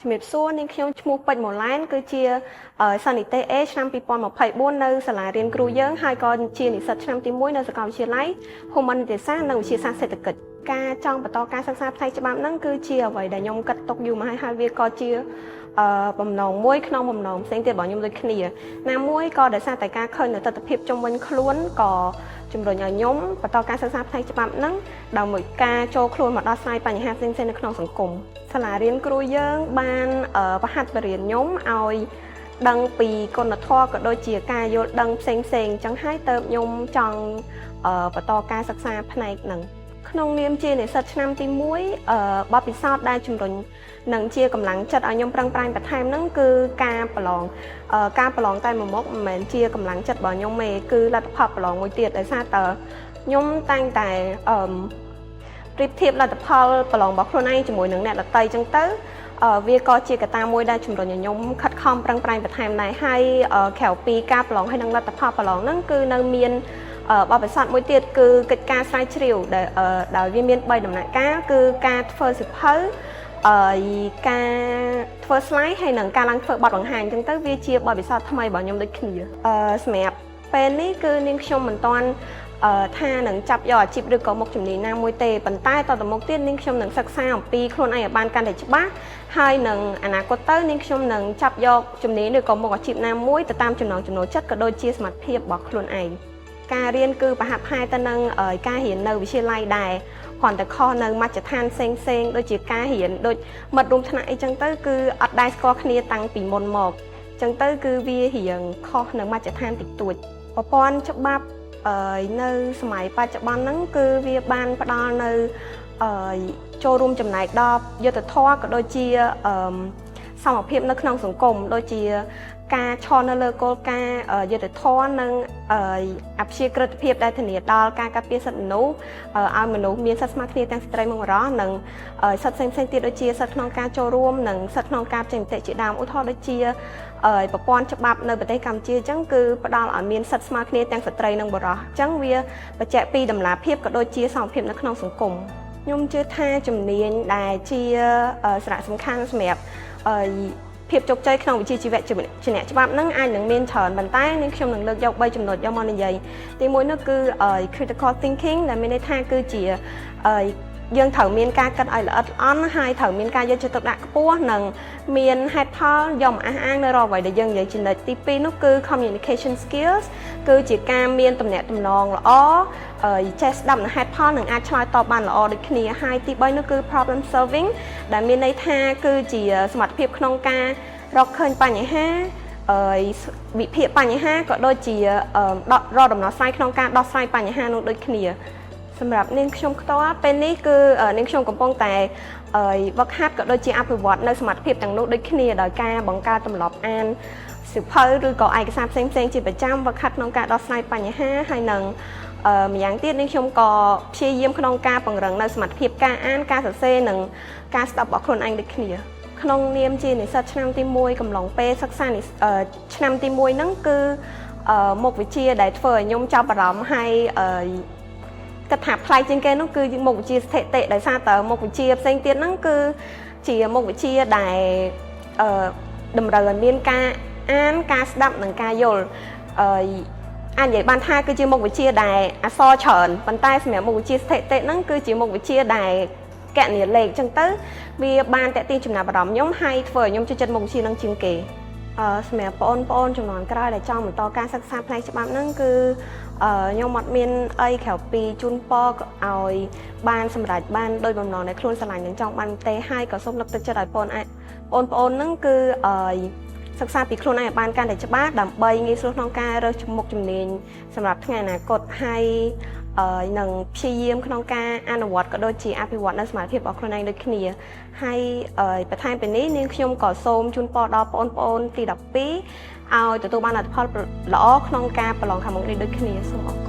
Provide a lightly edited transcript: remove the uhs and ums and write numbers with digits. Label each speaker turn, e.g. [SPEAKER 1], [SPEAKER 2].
[SPEAKER 1] ជំរាបសួរនាងខ្ញុំឈ្មោះពេជ្រម៉ូឡែនគឺជាសិស្សនិទេស A ឆ្នាំ2024នៅសាលារៀនគ្រូយើងហើយក៏ជានិស្សិតឆ្នាំទី1នៅសាកលវិទ្យាល័យភូមិន្ទនីតិសាស្ត្រនិងវិទ្យាសាស្ត្រសេដ្ឋកិច្ចការចង់បន្តការសិក្សាផ្នែកច្បាប់ហ្នឹងគឺជាអ្វីដែលខ្ញុំគិតទុកយូរមកហើយហើយវាក៏ជាបំណងមួយក្នុងបំណងផ្សេងទៀតរបស់ខ្ញុំដូចគ្នាណាមួយក៏ដោយសារតែការឃើញនៅទស្សនវិជ្ជាជុំវិញខ្លួនក៏ជំរុញឲ្យខ្ញុំបន្តការសិក្សាផ្នែកច្បាប់ហ្នឹងដើម្បីការចូលខ្លួនមកដោះស្រាយបញ្ហាផ្សេងៗនៅក្នុងសង្គមសាលារៀនគ្រូយើងបានបង្ហាត់បង្រៀនខ្ញុំឲ្យដឹងពីគុណធម៌ក៏ដូចជាការយល់ដឹងផ្សេងផ្សេងអញ្ចឹងហើយទៅខ្ញុំចង់បន្តការសិក្សាផ្នែកហ្នឹងក្នុងនាមជានិស្សិតឆ្នាំទី1បទពិសោធន៍ដែលជំរុញនិងជាកម្លាំងចិត្តឲ្យខ្ញុំប្រឹងប្រែងបន្ថែមហ្នឹងគឺការប្រឡងការប្រឡងតែមួយមុខមិនមែនជាកម្លាំងចិត្តរបស់ខ្ញុំទេគឺលទ្ធផលប្រឡងមួយទៀតដោយសារតើខ្ញុំតែងតែប្រៀបធៀបលទ្ធផលប្រឡងរបស់ខ្លួនឯងជាមួយនឹងអ្នកដទៃអញ្ចឹងទៅវាក៏ជាកត្តាមួយដែលជំរុញឲ្យខ្ញុំខិតខំប្រឹងប្រែងបន្ថែមដែរហើយក្រៅពីការប្រឡងហើយនឹងលទ្ធផលប្រឡងហ្នឹងគឺនៅមានបទពិសោធន៍មួយទៀតគឺកិច្ចការស្រាវជ្រាវដែលដោយវាមាន3ដំណាក់កាលគឺការធ្វើសៀវភៅការធ្វើ slide ហើយនឹងការឡើងធ្វើបទបង្ហាញអញ្ចឹងទៅវាជាបទពិសោធន៍ថ្មីរបស់ខ្ញុំដូចគ្នាសម្រាប់ពេលនេះគឺនាងខ្ញុំមិនទាន់ថានឹងចាប់យកអាជីពឬក៏មុខជំនាញណាមួយទេប៉ុន្តែតទៅមុខទៀតនាងខ្ញុំនឹងសិក្សាអំពីខ្លួនឯងឲ្យបានកាន់តែច្បាស់ហើយនឹងអនាគតទៅនាងខ្ញុំនឹងចាប់យកជំនាញឬក៏មុខអាជីពណាមួយទៅតាមចំណង់ចំណូលចិត្តក៏ដូចជាសមត្ថភាពរបស់ខ្លួនឯងការរៀនគឺប្រហាក់ប្រហែលទៅនឹងការរៀននៅវិទ្យាល័យដែរគ្រាន់តែខុសនៅមជ្ឈដ្ឋានផ្សេងផ្សេងដូចជាការរៀនដូចមិត្តរួមថ្នាក់អីចឹងទៅគឺអត់ដែលស្គាល់គ្នាតាំងពីមុនមកចឹងទៅគឺវារៀងខុសនៅមជ្ឈដ្ឋានតិចតួចប្រព័ន្ធច្បាប់នៅសម័យបច្ចុប្បន្នហ្នឹងគឺវាបានផ្ដល់នៅចូលរួមចំណែកដល់យុត្តិធម៌ក៏ដូចជាសមភាពនៅក្នុងសង្គមដូចជាការឈរនៅលើគោលការណ៍យុត្តិធម៌និងអព្យាក្រឹតភាពដែលធានាដល់ការការពារសិទ្ធិមនុស្សឲ្យមនុស្សមានសិទ្ធិស្មើគ្នាទាំងស្ត្រីនិងបុរសនិងសិទ្ធិផ្សេងៗទៀតដូចជាសិទ្ធិក្នុងការចូលរួមនិងសិទ្ធិក្នុងការបញ្ចេញមតិជាដើមឧទាហរណ៍ដូចជាប្រព័ន្ធច្បាប់នៅប្រទេសកម្ពុជាអញ្ចឹងគឺផ្ដល់ឲ្យមានសិទ្ធិស្មើគ្នាទាំងស្ត្រីនិងបុរសអញ្ចឹងវាបញ្ជាក់ពីតម្លាភាពក៏ដូចជាសមភាពនៅក្នុងសង្គមខ្ញុំជឿថាជំនាញដែលជាសារៈសំខាន់សម្រាប់ភាពជោគជ័យក្នុងវិជ្ជាជីវៈជាអ្នកច្បាប់ហ្នឹងអាចនឹងមានច្រើនប៉ុន្តែនាងខ្ញុំនឹងលើកយក3ចំណុចយកមកនិយាយទី1នោះគឺ critical thinking ដែលមានន័យថាគឺជាយើងត្រូវមានការគិតឲ្យល្អិតល្អន់ហើយត្រូវមានការយកចិត្តទុកដាក់ខ្ពស់និងមានហេតុផលយកមកអះអាងនៅរាល់អ្វីដែលយើងនិយាយចំណុចទី2នោះគឺ communication skills គឺជាការមានទំនាក់ទំនងល្អចេះស្ដាប់នូវហេតុផលនិងអាចឆ្លើយតបបានល្អដូចគ្នាហើយទី3នោះគឺ problem solving ដែលមានន័យថាគឺជាសមត្ថភាពក្នុងការរកឃើញបញ្ហាវិភាគបញ្ហាក៏ដូចជាដករកដំណោះស្រាយក្នុងការដោះស្រាយបញ្ហានោះដូចគ្នាសម្រាប់នាងខ្ញុំផ្ទាល់ពេលនេះគឺនាងខ្ញុំកំពុងតែវឹកហាត់ក៏ដូចជាអភិវឌ្ឍនៅសមត្ថភាពទាំងនោះដូចគ្នាដោយការបង្កើតទម្លាប់អានសៀវភៅឬក៏ឯកសារផ្សេងៗជាប្រចាំវឹកហាត់ក្នុងការដោះស្រាយបញ្ហាហើយនឹងម្យ៉ាងទៀតនាងខ្ញុំក៏ព្យាយាមក្នុងការពង្រឹងនៅសមត្ថភាពការអានការសរសេរនិងការស្ដាប់របស់ខ្លួនឯងដូចគ្នាក្នុងនាមជានិស្សិតឆ្នាំទី1កំឡុងពេលសិក្សាឆ្នាំទី1ហ្នឹងគឺមុខវិជ្ជាដែលធ្វើឲ្យខ្ញុំចាប់អារម្មណ៍ហើយគិតថាប្លែកជាងគេនោះគឺមុខវិជ្ជាស្ថិតិដោយសារតើមុខវិជ្ជាផ្សេងទៀតហ្នឹងគឺជាមុខវិជ្ជាដែលតម្រូវឲ្យមានការអានការស្ដាប់និងការយល់អាចនិយាយបានថាគឺជាមុខវិជ្ជាដែលអក្សរច្រើនប៉ុន្តែសម្រាប់មុខវិជ្ជាស្ថិតិហ្នឹងគឺជាមុខវិជ្ជាដែលគណនាលេខអញ្ចឹងទៅវាបានទាក់ទាញចំណាប់អារម្មណ៍ខ្ញុំហើយធ្វើឲ្យខ្ញុំចូលចិត្តមុខវិជ្ជាហ្នឹងជាងគេសម្រាប់បងប្អូនជំនាន់ក្រោយដែលចង់បន្តការសិក្សាផ្នែកច្បាប់ហ្នឹងគឺខ្ញុំអត់មានអីក្រៅពីជូនពរឲ្យបានសម្រេចបានដោយបំណងដែលខ្លួនស្រឡាញ់និងចង់បានទេហើយក៏សូមលើកទឹកចិត្តឲ្យបងអាចបងប្អូនហ្នឹងគឺសិក្សាពីខ្លួនឯងឲ្យបានកាន់តែច្បាស់ដើម្បីងាយស្រួលក្នុងការរើសមុខជំនាញសម្រាប់ថ្ងៃអនាគតហើយនឹងព្យាយាមក្នុងការអនុវត្តក៏ដូចជាអភិវឌ្ឍនៅសមត្ថភាពរបស់ខ្លួនឯងដូចគ្នាហើយបន្ថែមពីនេះនាងខ្ញុំក៏សូមជូនពរដល់បងប្អូនទី12ឲ្យទទួលបានលទ្ធផលល្អក្នុងការប្រឡងខាងមុខនេះដូចគ្នាសូមអរ